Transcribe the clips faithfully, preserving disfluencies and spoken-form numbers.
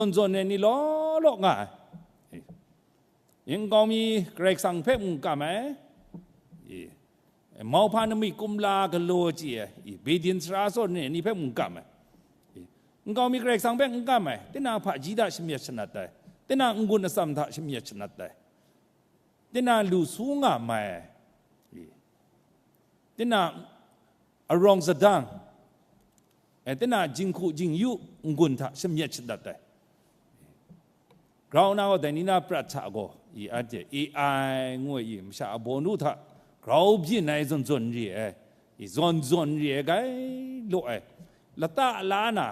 zawn zawn ai ni law law nga ai. Nkau mi Karai Kasang hpe mung kam ai. Mauhpa namik kumla galaw chye ai, Bedin sara zawn ai ni hpe mung kam ai. Nkau mi Karai Kasang hpe n kam ai, tinang hpaji hta shamyet shanat ai, tinang n-gun atsam hta shamyet shanat ai, tinang lu su nga mai ai, tinang arawng sadang, e, tinang jinghku jingyu n-gun hta shamyet shanat ai. Grau na gaw dai ni na prat hta gaw, i, anhte A I ngu ai, i, masha a bawnu hta grau byin ai zawn zawn re ai, i, zawn zawn re ai, gai law ai, lata la na,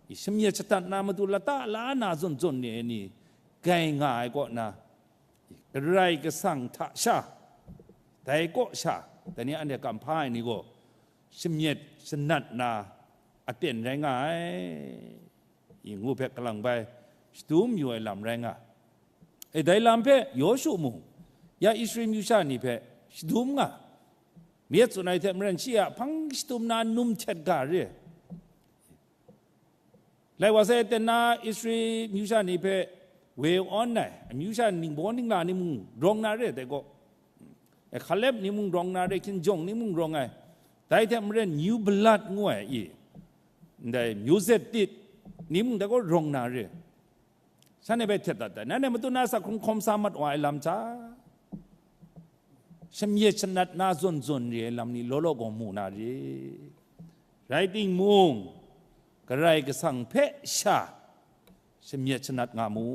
i, shamyet shadat na matu lata la na zawn zawn re ai ni gai nga ai kaw na, i, Karai Kasang hta sha, dai kaw sha, dai ni anhte kam hpa ai ni gaw, shamyet shanat na aten rai nga ai, i, ngu hpe kalang bai shadum yu ai lam rai nga. E, dai lam hpe Yawshu mung, ya Israel myu sha ni hpe shadum nga, myit tsun ai hte maren shi a hpang shadum na num htet ga re. Lai wa sai, aten na Israel myu sha ni hpe woi awn ai, amyu sha ningbaw ningla ni mung rawng na re, dai gaw, e, Hkalep ni mung rawng na re, hkinjawng ni mung rawng ai, dai hte maren New Blood ngu ai, i, ndai myu zet tit ni mung dai gaw rawng na re. Shanhte hpe htet dat ai, nanhte matut na sak hkrung hkawm sa mat wa ai lam hta, shamyet shanat na zawn zawn re ai lam ni law law gaw mu na re. Rai timung, Karai Kasang hpe sha shamyet shanat nga mu,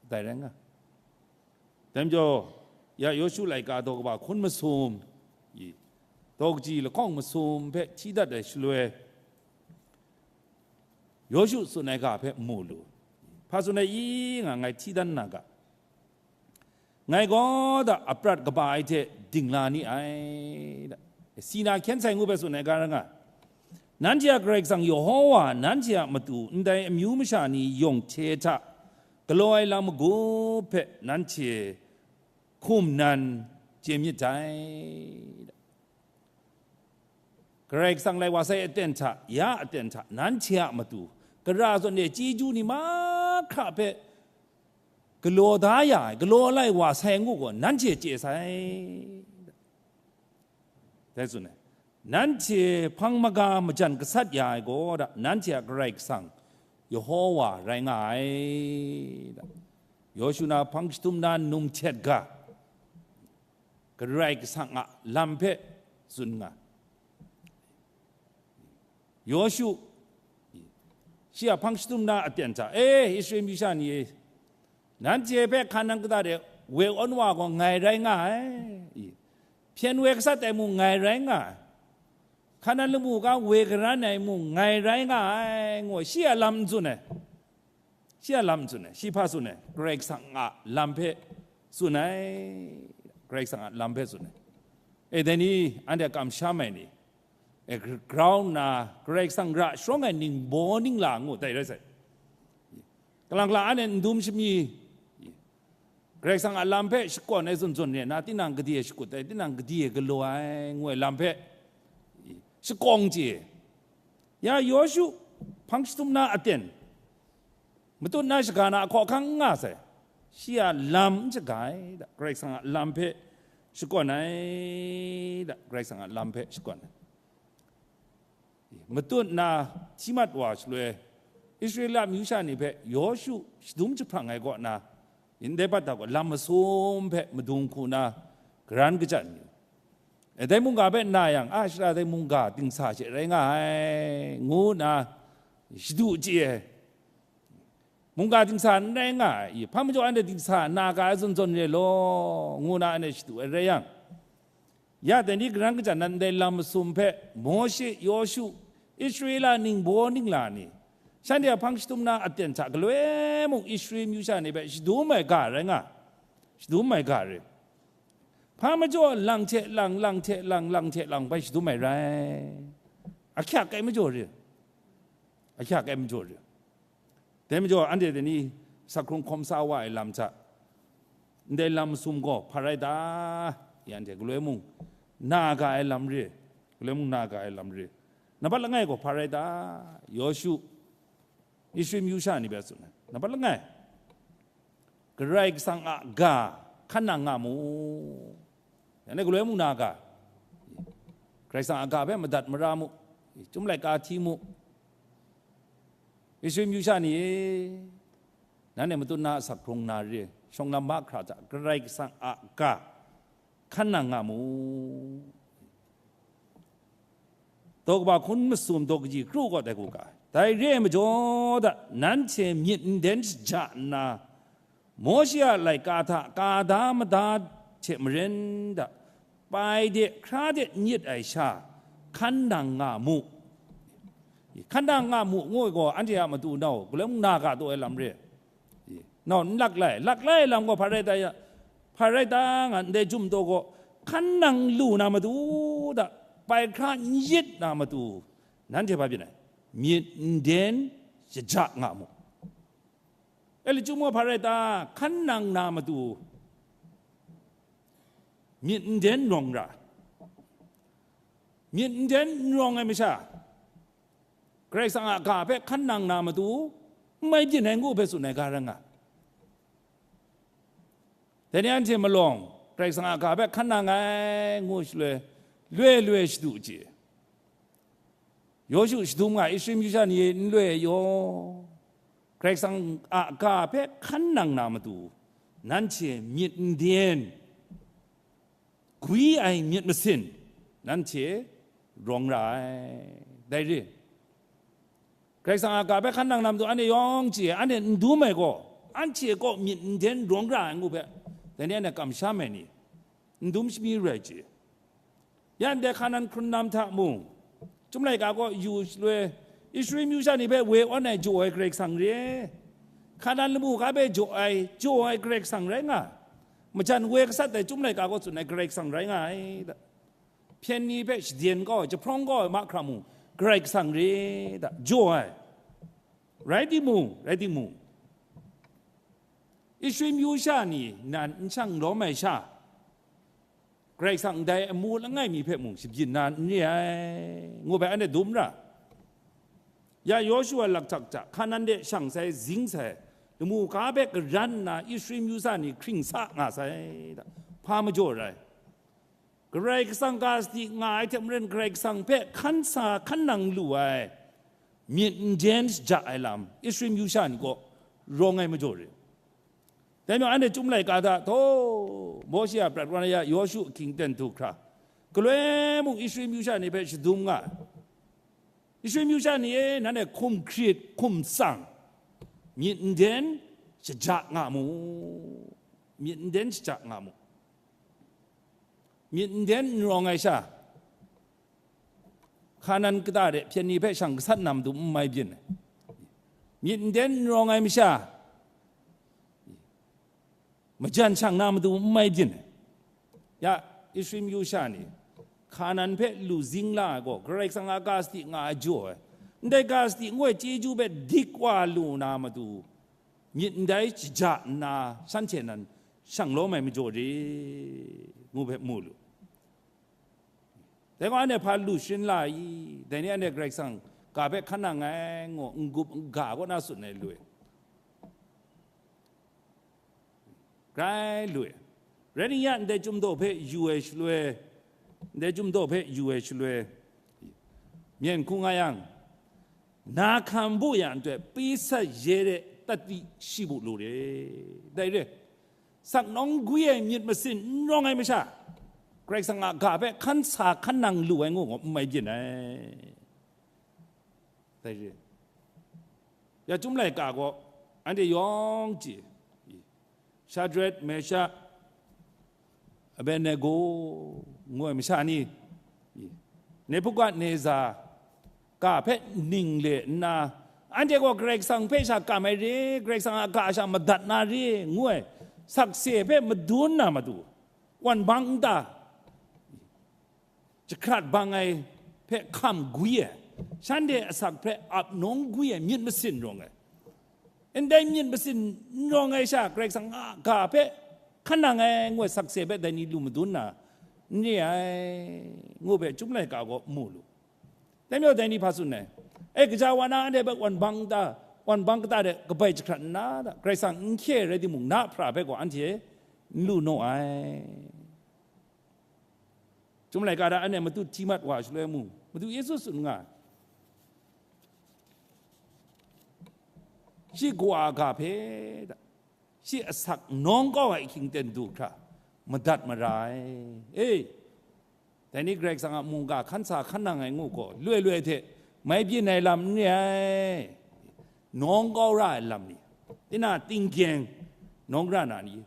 dai rai nga. Dai majaw, ya Yawshu laika daw kaba hkun masum, i, daw kaji lahkawng masum hpe hti dat ai shaloi, Yawshu tsun ai ga hpe mu lu. Hpa tsun ai i nga, ngai hti dan na ga, ngai gaw da aprat kaba ai hte dingla ni ai, da. Sina hkyen sai ngu hpe tsun ai ga rai nga, nanhte a Karai Kasang Yehowa nanhte a matu ndai amyu masha ni yawng hte hta galaw ai lam magup hpe nanhte hkum nan chye myit dai, da. Karai Kasang lai wa sai aten hta, ya aten hta, nanhte a matu, kara zawn e chyeju ni mahkra hpe galaw da ya ai, galaw lai wa sai ngu gaw, nanhte chye sai. Dai tsun ai. Nanhte hpang maga majan gasat ya ai gaw, da, nanhte a Karai Kasang, Yehowa rai nga ai, da. Yawshu na hpang jahtum na num htet ga, Karai Kasang a lam hpe tsun nga. Yawshu, shi a hpang jahtum na aten hta, e, Israel myu sha ni e, nanhte hpe Hkanan kata de woi awn wa gaw ngai rai nga ai, i, hpyen woi gasat ai mung ngai rai nga ai, Hkanan lamu ga woi garan ai mung ngai rai nga ai, ngu shi a lam n tsun ai. Shi a lam n tsun ai, shi hpa tsun ai, Karai Kasang a lam hpe tsun ai, Karai Kasang a lam hpe tsun ai. E, dai ni, anhte a kamsham ai ni, e, gr-, grau nna, Karai Kasang ra sharawng ai ningbaw ningla ngu dai rai sai. Kalang kalang anhte n dum shami, Karai Kasang a lam hpe shakawn ai zawn zawn re na, tinang gade e shakut ai, tinang gade e galaw ai, ngu ai lam hpe shakawng chye. Ya Yawshu hpang jahtum na aten, matut na shaga na ahkaw ahkang n nga sai, shi a lam n shaga ai, da, Karai Kasang a lam hpe shakawn ai, da, Karai Kasang a lam hpe shakawn ai. Matut na hti mat wa shaloi, Israela myu sha ni hpe Yawshu shadum jahprang ai kaw na, ndai bat hta gaw lam masum hpe madung hku na garan kachyan yu. E, dai mungga hpe na yang, a shara dai mungga dingsa she rai nga ai, ngu nna shadu chye ai. Mungga dingsa n rai nga ai, hpa majaw anhte dingsa na ga ai zawn zawn re law, ngu nna anhte shadu ai rai yang, ya dai ni karan kachyan na ndai lam masum hpe Mawshe, Yawshu, Israela ningbaw ningla ni, shanhte a hpang jahtum na aten hta galoi mung Israel myu sha ni hpe shadum ai ga rai nga, shadum ai ga re. Hpa majaw lang hte lang, lang hte lang, lang hte lang bai shadum ai rai. Ahkyak ai majaw re. Ahkyak ai majaw re. Dai majaw, anhte dai ni sak hkrung hkawm sa wa ai lam hta, ndai lam masum gaw hpa rai ta? Ya anhte galoi mung na ga ai lam re, galoi mung na ga ai lam re. Nambat langai gaw hpa rai ta? Yawshu Ishri myu sha ni hpe tsun ai, nampat langai, Karai Kasang a ga hkan nang nga mu. Yang galoi mung na ga, Karai Kasang a ga hpe madat mara mu, Chyum laika hti mu. Ishri myu sha ni e, nanhte matut na asak hkrung na re, shawng lam mahkra hta Karai Kasang a ga hkan nang nga mu. Daw kaba hkun masum daw kaji kru kaw dai hku ga ai. Dai re ai majaw da, nanhte myit nden shaja nna, Mawshe a laika hta ka da mada hte maren da, pai de hkra de nyit ai sha, hkan nang nga mu. Hkan nang nga mu ngu ai gaw, anhte a matu nau, galoi mung na ga taw ai lam re. Nau, n lak lai, lak lai lam gaw, hpa rai ta ya, hpa rai ta nga ndai jum taw gaw, hkan nang lu na matu da, pai hkra n yit na matu, nanhte hpa byin ai, myit nden shaja nga mu. E, lachyum gaw hpa rai ta, hkan nang na matu, myit nden rawng ra, myit nden n rawng ai masha, Karai Kasang a ga hpe hkan nang na matu, n mai byin ai ngu hpe tsun ai ga rai nga. Dai ni anhte malawng, Karai Kasang a ga hpe hkan nang ai ngu shaloi, loi loi shadu chye. Yawshu shadum nga, Ishri myu sha ni e n loi ai yaw, Karai Kasang a ga hpe hkan nang na matu, nanhte myit nden, gwi ai myit masin, nanhte rawng ra ai. Dai re, Karai Kasang a ga hpe hkan nang na matu, anhte yawng chye, anhte n dum ai gaw, anhte kaw myit nden rawng ra ai ngu hpe, dai ni anhte kamsham ai ni, n dum shami rai chye. Ya ndai Hkanan hkrun nam hta mung, Chyum laika kaw yu shaloi, Ishri myu sha ni hpe woi awn ai jaw ai Karai Kasang re. Hkanan lamu ga hpe jaw ai, jaw ai Karai Kasang rai nga ai. Majan woi gasat ai Chyum laika kaw tsun ai Karai Kasang rai nga ai. Hpyen ni hpe shaden kau ai, jahprawng kau ai mahkra mung, Karai Kasang re da, jaw ai. Rai timung, rai timung, Ishri myu sha ni nan n shang lawm ai sha, Karai Kasang ndai amu langai mi hpe mung shabyin na n re ai, ngu bai anhte dum ra. Ya Yawshu a laksak hta, Hkanan de shang sai, zing sai, lamu ga hpe garan nna Ishri myu sha ni hkring sa nga sai da, hpa majaw rai? Karai Kasang ga sadi nga ai hte maren, Karai Kasang hpe hkan sa hkan nang lu ai, myit nden shaja ai lam, Ishri myu sha ni kaw rawng ai majaw re. Dai majaw, anhte Chyum laika hta, taw, Mawshe a prat wan ai ya, Yawshu ahkying ten du hkra, galoi mung Ishri myu sha ni hpe shadum nga ai. Ishri myu sha ni e, nanhte hkum hkrit, hkum tsang, myit nden shaja nga mu, myit nden shaja nga mu. Myit nden n rawng ai sha, Hkanan kata de hpyen ni hpe shang gasat na matu n mai byin ai. Myit nden n rawng ai masha, majan shang na matu n mai byin ai. Ya, Ishri myu sha ni, Hkanan hpe lu zing la ai gaw, Karai Kasang a ga sadi nga ai jaw ai. Ndai ga sadi ngu ai chyeju hpe dik wa lu na matu, myit ndai shaja nna, shanhte nan shang lawm ai majaw re, ngu hpe mu lu. Dai gaw, anhte hpa lu sharin la i? Dai ni anhte Karai Kasang ga hpe hkan nang ai ngu, n-gup n-ga kaw na tsun ai lu ai. Grai lu ai. Rai nna, ya ndai Chyum daw hpe yu ai shaloi, ndai Chyum daw hpe yu ai shaloi, myen hku nga yang, na hkam bu ya nhtoi, pi sat ye re, tati shi bu lu re. Dai re, sak nawng gwi ai myit masin n rawng ai masha, Karai Kasang a ga hpe hkan sa hkan nang lu ai ngu, n mai byin ai. Dai re, ya Chyum laika gaw, anhte yawng chye, Shadret, Meshak, Abednego ngu ai masha ni, Nebukadneza ga hpe ning le nna, anhte gaw Karai Kasang hpe sha kam ai re, Karai Kasang a ga sha madat na re, ngu ai sakse hpe madun na matu, wan bang nta, jahkrat bang ai hpe hkam gwi ai, shanhte asak hpe ap nawng gwi ai myit masin rawng ai. Ndai myit masin n rawng ai sha, Karai Kasang a ga hpe hkan nang ai ngu ai sakse hpe dai ni lu madun na n re ai, ngu hpe Chyum laika gaw mu lu. Dai majaw dai ni hpa tsun ai? E, gaja wa na anhte hpe wan bang nta, wan bang kata de kabai jahkrat nna, Karai Kasang n hkye rai timung, na hpra hpe gaw anhte n lu naw ai. Chyum laika hta anhte matut hti mat wa shaloi mung, Madu Yesu tsun nga, shi kawa ga hpe, shi asak nawng kau ai ahkying ten du hkra madat mara ai. E, dai ni Karai Kasang a mungga hkan sa hkan nang ai ngu gaw, loi loi hte mai byin ai lam n re ai, nawng kau ra ai lam ni, tinang tinggyeng nawng ra na ni,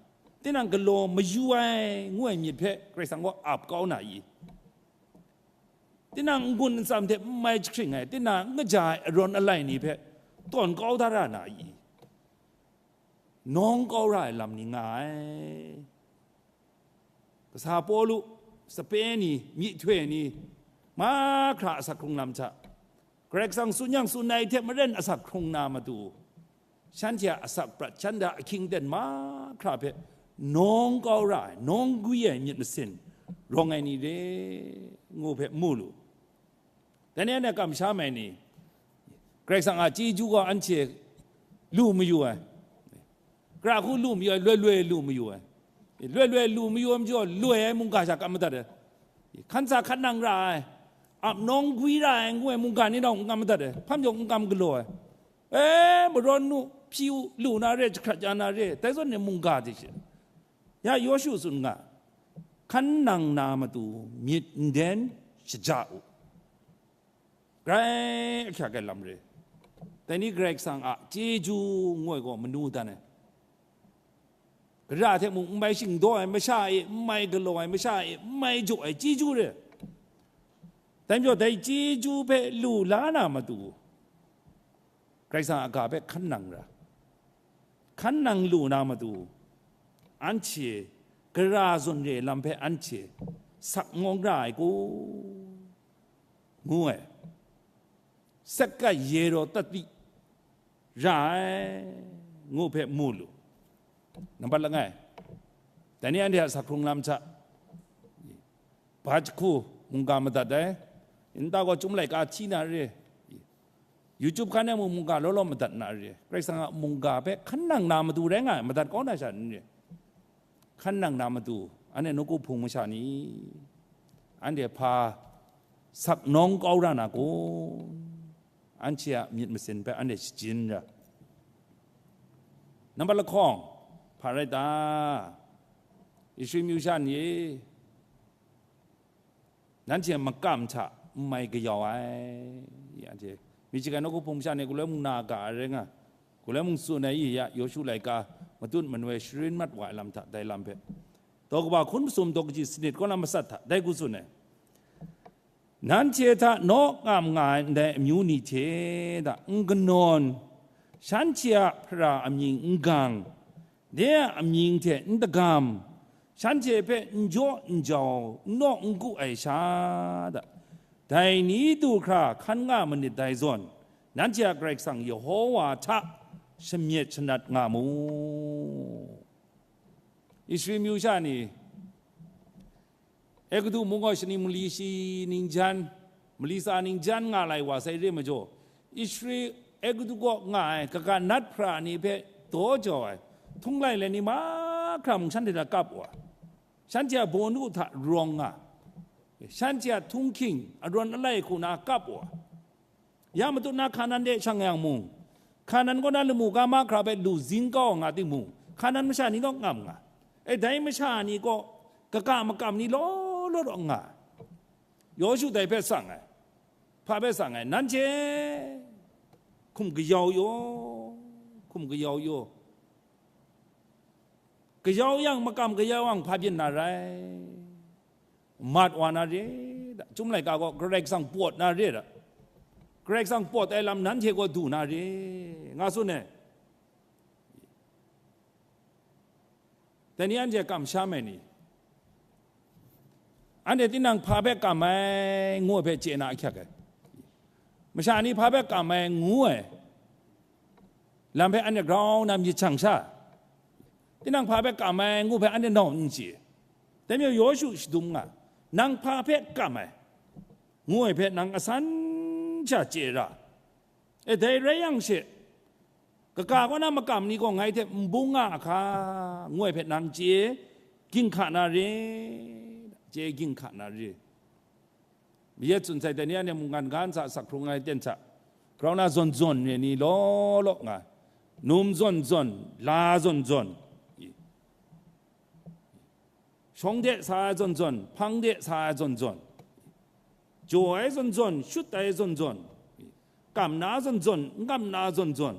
tinang galaw mayu ai ngu ai myit hpe Karai Kasang gaw ap kau na i? Tinang n-gun n-tsam hte n mai jahkring ai, tinang n kaja ai arawn alai ni hpe tawn kau da ra na i? Nawng kau ra ai lam ni nga ai. Kasa Pawlu, sape ni, myihtoi ni, mahkra asak hkrung lam hta, Karai Kasang tsun yang tsun ai hte maren asak hkrung na matu, shanhte a asak prat shan da ahkying ten mahkra hpe nawng kau ra ai, nawng gwi ai myit masin rawng ai ni re, ngu hpe mu lu. Dai ni anhte kamsham ai ni, Karai Kasang a chyeju gaw anhte lu mayu ai, gara hku lu mayu ai, loi loi lu mayu ai. Loi loi lu mayu ai majaw, loi ai mungga sha kam madat ai. Hkan sa hkan nang ra ai, ap nawng gwi ra ai ngu ai mungga ni nau n kam madat ai, hpa majaw n kam galaw ai. E, marawn nu, hpyi u, lu na re, jahkrat ya na re, dai zawn ni mungga hte she. Ya Yawshu tsun nga, hkan nang na matu myit nden shaja u. Grai ahkyak ai lam re. Dai ni Karai Kasang a chyeju ngu ai gaw manu dan ai. Gara hte mung n mai shingdaw ai masha e, n mai galaw ai masha e, n mai jaw ai chyeju re. Dai majaw dai chyeju hpe lu la na matu, Karai Kasang a ga hpe hkan nang ra, hkan nang lu na matu, anhte gara zawn re lam hpe anhte sak ngawng ra ai ku, ngu ai. Sek kat ye raw tati ra ai, ngu hpe mu lu. Nambat langai, dai ni anhte a sak hkrung lam hta, ba jahku mungga madat ai, nta gaw Chyum laika hti na re, YouTube hkan e mung mungga law law madat na re, Karai Kasang a mungga hpe hkan nang na matu rai nga ai, madat kau na sha n re. Hkan nang na matu, anhte nawku hpung masha ni, anhte hpa sak nawng kau ra na kun? Anhte a myit masin hpe anhte shajin ra. Nambat lahkawng, hpa rai ta? Israel myu sha ni, nanhte makam hta n mai kayau ai, ya hte, mi chyagai nawku hpung masha ni galoi mung na ga ai rai nga, galoi mung tsun ai, ya, Yawshu laika matut manoi sharin mat wa ai lam hta, dai lam hpe, daw kaba hkun masum daw kaji sanit kaw na matsat hta, dai hku tsun ai. Nanhte hta naw ngam nga ai ndai amyu ni hte hta n kanawn, shanhte a hpara amying n gang, de a amying hte n dagam, shanhte hpe n jaw n jau, n naw n ku ai sha hta, dai ni du hkra hkan nga manit dai zawn, nanhte a Karai Kasang Yehowa hta shamyet shanat nga mu. Israel myu sha ni, Egutu mung gaw shani mali shi ningjan, mali tsa ningjan nga lai wa sai re majaw, Ishri Egutu kaw nga ai kaga nat hpra ni hpe daw jau ai, htung lai lai ni mahkra mung shanhte hta kap wa, shanhte a bawnu hta rawng nga, shanhte a htunghking arawn alai hku na kap wa, ya matut na Hkanan de shang yang mung, Hkanan kaw na lamu ga mahkra hpe lu zing kau nga timung, Hkanan masha ni naw ngam nga. E, dai masha ni kaw kaka makam ni law law raw nga. Yawshu dai hpe tsang ai, hpa hpe tsang ai, nanhte hkum kayau yaw, hkum kayau yaw. Kayau yang makam kayau yang hpa byin na rai? Mat wa na re da, Chyum laika gaw Karai Kasang pawt na re da, Karai Kasang pawt ai lam nanhte gaw du na re, nga tsun ai. Dai ni anhte kamsham ai ni, anhte tinang hpa hpe kam ai ngu ai hpe chye na ahkyak ai. Masha ni hpa hpe kam ai ngu ai lam hpe anhte grau na myit shang sha, tinang hpa hpe kam ai ngu hpe anhte nawng n chye. Dai majaw Yawshu shadum nga, nang hpa hpe kam ai ngu ai hpe nang asan sha chye ra. E, dai rai yang she, Kaga kaw na makam ni gaw ngai hte n bung nga a hka, ngu ai hpe nang chye ginhka na re, chye ginhka na re. Mayat tsun sai, dai ni anhte mungkan ga ntsa asak hkrung ai ten hta, grau na zawn zawn re ni law law nga, num zawn zawn, la zawn zawn, shawng de sa ai zawn zawn, hpang de sa ai zawn zawn, jaw ai zawn zawn, shut ai zawn zawn, kam na zawn zawn, n kam na zawn zawn,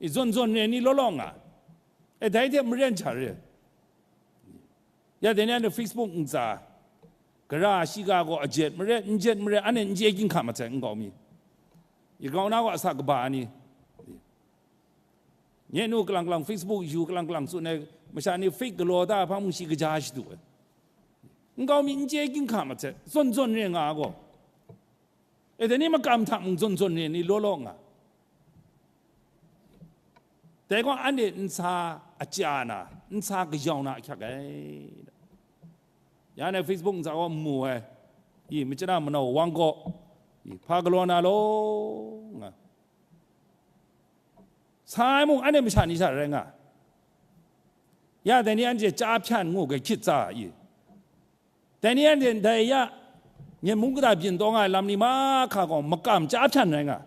i zawn zawn re ni law law nga. E, dai hte maren sha re. Ya, dai ni anhte Facebook ntsa, gara shiga gaw ajet maret, n jet maret, anhte n chye ginhka mat sai, nkau mi. I grau na gaw asak kaba ni. Nye nu kalang kalang, Facebook yu kalang kalang tsun ai masha ni fake galaw da hpang mung shi kaja shadu ai. Nkau mi n chye ginhka mat sai, zawn zawn re nga gaw. E, dai ni makam hta mung zawn zawn re ni law law nga. Dai gaw anhte nsa aja na, nsa kayau na ahkyak ai. Ya na Facebook ntsa gaw n mu ai. I, machana manau wang gaw, i, hpa galaw na law nga. Sa ai mung anhte masha ni sha rai nga. Ya, dai ni anhte chya hpyan ngu ga hkyit tsa i. Dai ni anhte ndai ya, Myen mung kata byin taw nga ai lam ni mahkra gaw makam chya hpyan rai nga.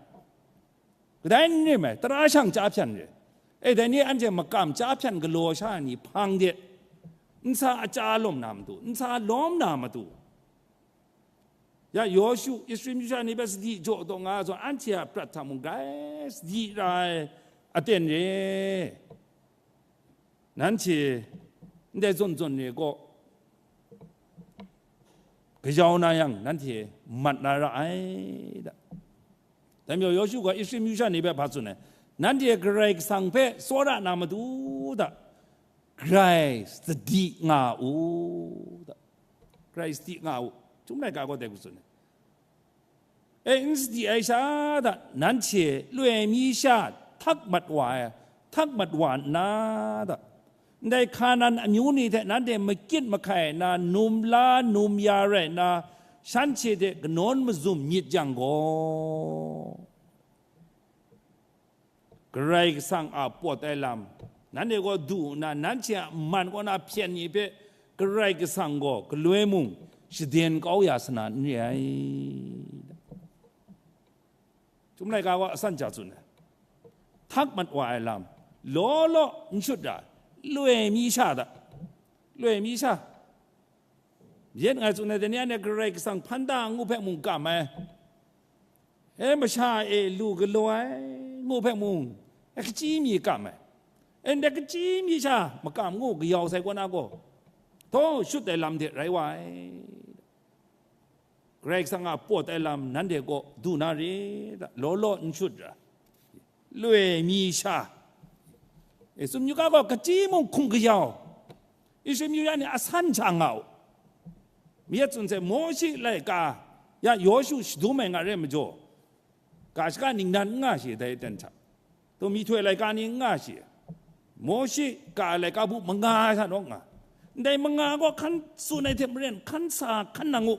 Kadai n rim ai, tara shang chya hpyan re. E, dai ni anhte makam chya hpyan galaw sha ai ni hpang de, nsa aja lawm na matu, nsa lawm na matu. Ya, Yawshu, Israel masha ni hpe sadi jaw taw nga ai zawn, anhte a prat hta mung grai sadi ra ai aten re. Nanhte ndai zawn zawn re gaw, kayau na yang, nanhte mat na ra ai da. Dai majaw, Yawshu gaw Israel masha ni hpe hpa tsun ai, nanhte Karai Kasang hpe tsawra na matu da, grai sadi nga u da. Grai sadi nga u. Chyum laika gaw dai hku tsun ai. E, n sadi ai sha da, nanhte loi mi sha htak mat wa ai, htak mat wa nna da, ndai Hkanan amyu ni hte nanhte makyit mahkai na, num la num ya rai nna, shanhte hte kanawn mazum myit yang gaw, Karai Kasang a pawt ai lam, nanhte gaw du nna, nanhte a man kaw na hpyen ni hpe Karai Kasang gaw galoi mung shaden kau ya sa na n re ai. Chyum laika gaw asan ja tsun ai. Htak mat wa ai lam, law law n shut ra, loi mi sha da, loi mi sha. Yet ngai tsun ai, dai ni anhte Karai Kasang hpan da ngu hpe mung kam ai, e, masha e lu galaw ai ngu hpe mung, e, kachyi mi kam ai, e, ndai kachyi mi sha makam ngu kayau sai kaw na gaw, htaw shut ai lam de rai wa ai. Karai Kasang a pawt ai lam nanhte gaw du na re da, law law n shut ra, loi mi sha. E, tsun yu ga gaw, kachyi mung hkum kayau, Israel masha ni asan sha nga u. Mi yet tsun sai, Mawshe laika ya Yawshu shadum ai nga re majaw, ga shaka ningnan n nga shi, dai aten hta. Taw myihtoi laika ni n nga shi. Mawshe ga ai laika bu manga sha naw nga. Ndai manga gaw hkan tsun ai hte maren, hkan sa hkan nang u.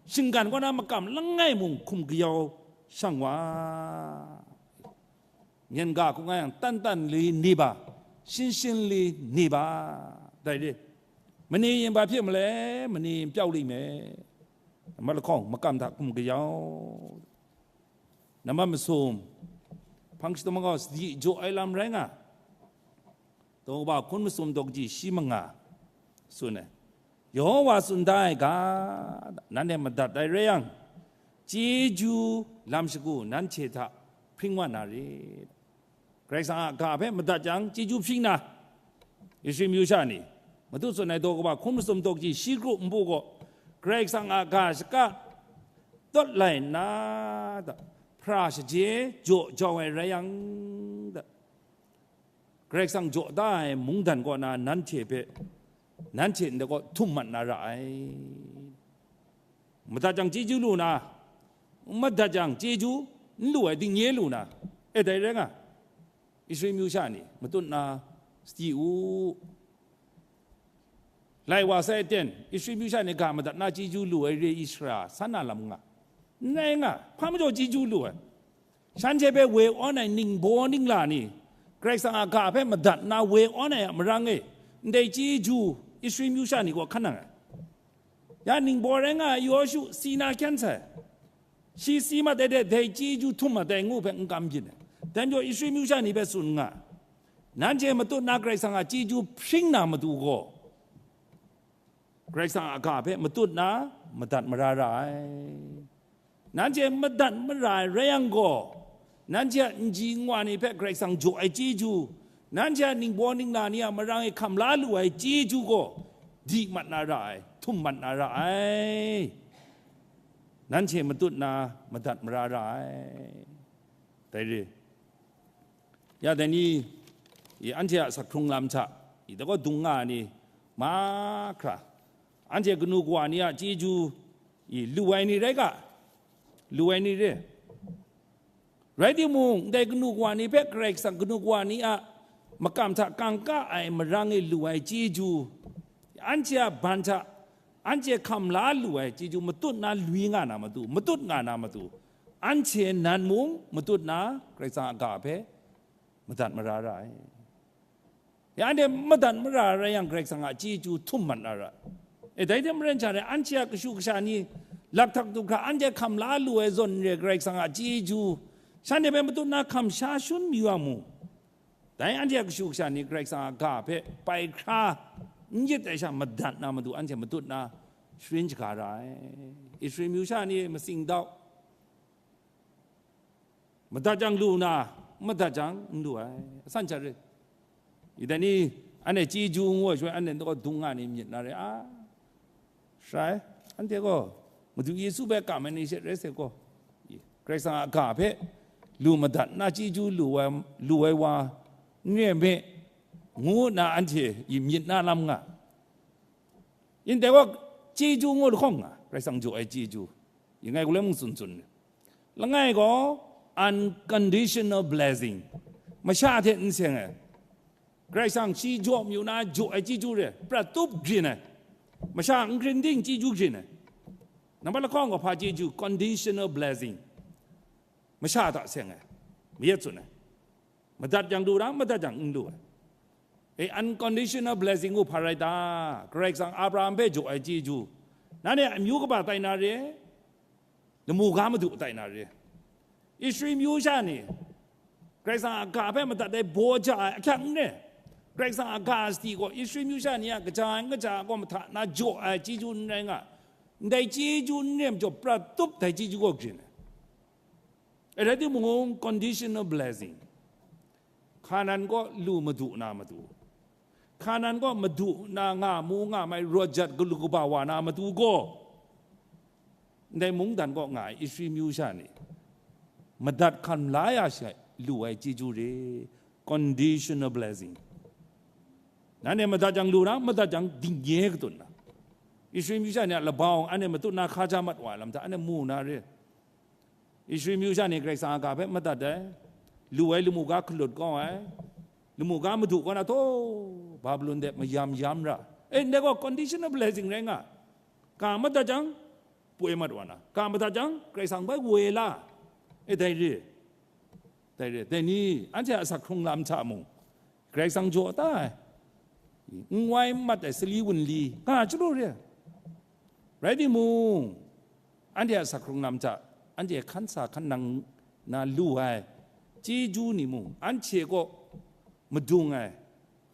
Shinggan kaw na makam langai mung hkum kayau shang wa. Myen ga hku nga yang, tan tan li ni ba, shin shin li ni ba, dai re. Mani yin ba hpyi ma le, mani yin pyau li me. Nambat lahkawng, makam hta hkum kayau. Nambat masum, hpang shadawn gaw sadi jaw ai lam rai nga. Daw kaba hkun masum daw kaji shi manga tsun ai. Yehowa tsun da ai ga, nanhte madat ai rai yang, chyeju lam shagu nanhte hta hpring wa na rit. Karai Kasang a ga hpe madat jang, chyeju hpring na, Israel myu sha ni, matu tsun ai daw kaba hkun masum daw kaji shi kru npu gaw, Karai Kasang a ga shaka tawt lai nna, hpra shaje jaw jau ai rai yang, Karai Kasang jaw da ai mungdan kaw na nanhte hpe, nanhte ndai kaw htum mat na ra ai. Madat jang chyeju lu na, n madat jang chyeju n lu ai ding nye lu na, e dai rai nga, Israel myu sha ni, matut na sadi u. Lai wa sai aten, Israel myu sha ni ga madat na chyeju lu ai re ai sara, san na lam nga. N rai nga, hpa majaw chyeju lu ai. Shanhte hpe woi awn ai ningbaw ningla ni, Karai Kasang a ga hpe madat nna woi awn ai a marang e, ndai chyeju Israel myu sha ni kaw hkan nang ai. Ya ningbaw rai nga ai Yawshu si na hkyan sai. Shi si mat ai hte dai chyeju htum mat ai ngu hpe n kam byin ai. Dai majaw Israel myu sha ni hpe tsun nga, nanhte matut na Karai Kasang a chyeju hpring na matu gaw, Karai Kasang a ga hpe matut na madat mara ra ai. Nanhte madat mara ai rai yang gaw, nanhte a nji nwa ni hpe Karai Kasang jaw ai chyeju, nanhte a ningbaw ningla ni a marang e hkam la lu ai chyeju gaw, di mat na ra ai, htum mat na ra ai. Nanhte matut na madat mara ra ai. Dai re. Ya dai ni, i anhte a asak hkrung lam hta, i dai gaw dung nga ai ni mahkra, anhte kanu kawa ni a chyeju, i lu ai ni rai ga, lu ai ni re. Rai timung, ndai kanu kawa ni hpe Karai Kasang kanu kawa ni a makam hta kangka ai marang e lu ai chyeju, anhte a ban hta, anhte hkam la lu ai chyeju matut na lui nga na matu, matut nga na matu, anhte nan mung matut na Karai Kasang a ga hpe madat mara ra ai. Ya, anhte madat mara rai yang, Karai Kasang a chyeju htum mat na ra. E, dai hte maren sha rai, anhte a kashu kasha ni, lakhtak du hkra, anhte hkam la lu ai zawn re, Karai Kasang a chyeju, shanhte hpe matut na hkam sha shun mayu a mu. Dai anhte a kashu kasha ni, Karai Kasang a ga hpe pai hkra n yit ai sha madat na matu, anhte matut na sharin shaga ra ai. Israel myu sha ni masing dau, madat jang lu na, madat jang n lu ai, asan sha re. I dai ni, anhte chyeju ngu ai shaloi, anhte kaw dung nga ni myit na re, a, shai, anhte gaw Madu Yesu hpe kam ai ni she rai sai gaw, Karai Kasang a ga hpe lu madat na chyeju lu ai, lu ai wa n re me, ngu nna anhte i myit na lam nga. Yin dai gaw chyeju ngu lahkawng nga, Karai Kasang jaw ai chyeju. Yin ngai gaw le mung tsun tsun. Langai gaw unconditional blessing. Masha hte n seng ai. Karai Kasang shi jaw mayu na jaw ai chyeju re, prat tup grin ai. Masha n grin ding chyeju grin ai. Nambat lahkawng gaw hpa chyeju, conditional blessing. Masha hta seng ai. Mayat tsun ai. Madat jang lu na, madat jang n lu ai. E, unconditional blessing u hpa rai ta? Karai Kasang Abraham hpe jaw ai chyeju, nanhte amyu kaba tai na re, lamu ga madu tai na re. Israel myu sha ni, Karai Kasang a ga hpe madat ai baw ja ai ahkyak n re. Karai Kasang a ga sadi gaw Israel myu sha ni a kaja ai n kaja ai gaw mahta na jaw ai chyeju n rai nga, ndai chyeju n re majaw, prat tup dai chyeju gaw grin ai. E rai timung, conditional blessing. Hkanan kaw lu madu na matu, hkanan kaw madu na nga mu nga mai rawt jat galu kaba wa na matu gaw, ndai mungdan kaw nga ai Israel myu sha ni, madat hkam la ya she lu ai chyeju re, conditional blessing. Nanhte madat jang lu na, madat jang dingnye katut na, Israel myu sha ni a labau anhte matut na hka ja mat wa ai lam hta anhte mu na re. Israel myu sha ni Karai Kasang a ga hpe madat ai, lu ai lamu ga hkalut kau ai, lamu ga madu kaw na taw, Babilon de mayam yam ra. E, ndai gaw conditional blessing rai nga. Ga madat jang, poi mat wa na, ga madat jang, Karai Kasang bai woi la. E, dai re, dai re, dai ni, anhte a asak hkrung lam hta mung, Karai Kasang jaw ta ai, n wai n mat ai sali wunli nga chyalu re. Rai timung, anhte a asak hkrung lam hta, anhte hkan sa hkan nang na lu ai chyeju ni mung, anhte kaw madung ai,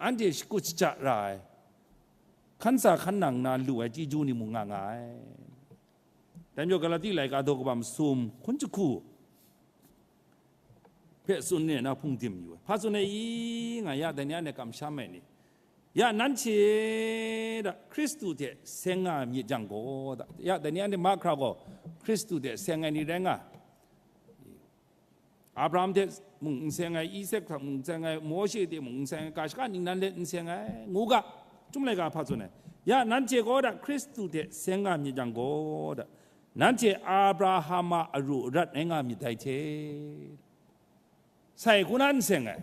anhte shakut shaja ra ai, hkan sa hkan nang na lu ai chyeju ni mung nga nga ai. Dai majaw Galati laika daw kaba masum hkun jahku hpe tsun nna hpung dim yu ai. Hpa tsun ai i nga, ya dai ni anhte kamsham ai ni, ya nanhte da Hkristu hte seng nga myit jang gaw da, ya dai ni anhte mahkra gaw Hkristu hte seng ai ni rai nga. Abraham hte mung n seng ai, Isak hta mung n seng ai, Mawshe hte mung n seng ai, ga shaka ningnan let n seng ai, ngu ga, Chyum laika hpa tsun ai, ya nanhte gaw da Hkristu hte seng nga myit jang gaw da, nanhte Abraham a aru arat rai nga myit dai hte, sai hku na n seng ai,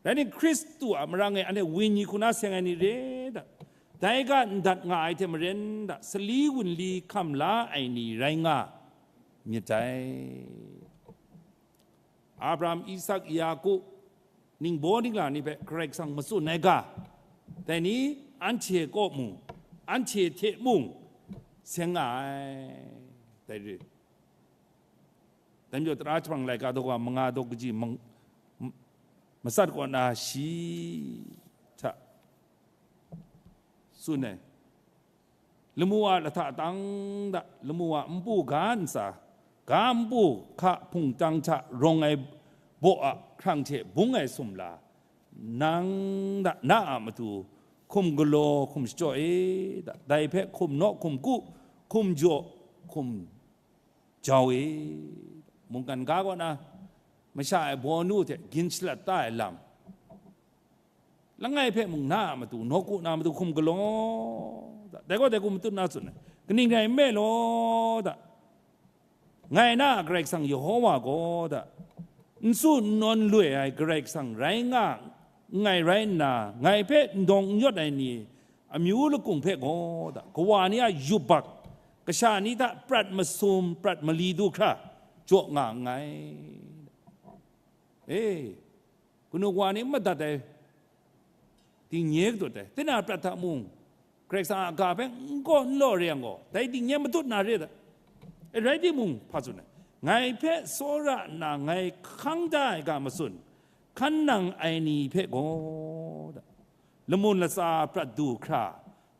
rai nni Hkristu a marang e anhte wenyi hku na seng ai ni re da, dai ga ndat nga ai hte maren da, sali wunli hkam la ai ni rai nga myit dai. Abraham, Isak, Yaku, ningbaw ningla ni hpe Karai Kasang matsun ai ga, dai ni anhte kaw mung, anhte hte mung seng nga ai. Dai re. Dai majaw, tara jahpang laika daw wa manga daw kaji mang-, m-, matsat kaw na shi hta tsun ai. Lamu a lahta tang hta, lamu a npu ga ntsa, ga npu hka hpungtang hta rawng ai baw a hkrang hte bung ai sumla, nang hta na a matu hkum galaw, hkum shachyaw e hta, dai hpe hkum naw, hkum ku, hkum jaw, hkum jau e. Mungkan ga kaw na masha ai bawnu hte gin shalat ta ai lam, langai hpe mung na a matu, nawku na a matu hkum galaw hta, dai gaw dai hku matut na tsun ai. Kaning rai nme law hta, ngai na a Karai Kasang Yehova gaw hta, n tsun n nawn loi ai Karai Kasang rai nga nngai rai nna, ngai hpe n dawng n yawt ai ni amyu lakung hpe gaw hta, kawa ni a yubak, kasha ni hta prat masum, prat mali du hkra jaw nga nngai. E, kanu kawa ni n madat ai dingnye katut ai, tinang a prat hta mung, Karai Kasang a ga hpe n kaw n law re yang gaw, dai dingnye matut na re ai hta. E, rai timung, hpa tsun ai, ngai hpe tsawra nna ngai hkang da ai ga matsun, hkan nang ai ni hpe gaw, lamun latsa prat du hkra,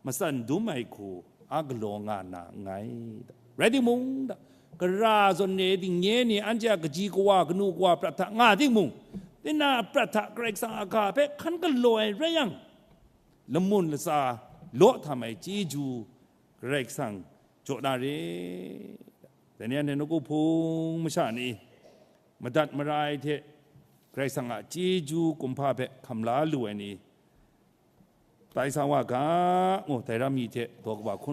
matsan dum ai hku a galaw nga na nngai. Rai timung, gara zawn re dingnye ni anhte a kaji kawa, kanu kawa prat hta nga timung, tinang a prat hta Karai Kasang a ga hpe hkan galaw ai rai yang, lamun latsa law htam ai chyeju Karai Kasang jaw na re. Dai ni anhte nawku hpung masha ni madat mara ai hte Karai Kasang a chyeju kumhpa hpe hkam la lu ai ni, tai sa wa ga, ngu, dai ram mi hte daw kaba hkun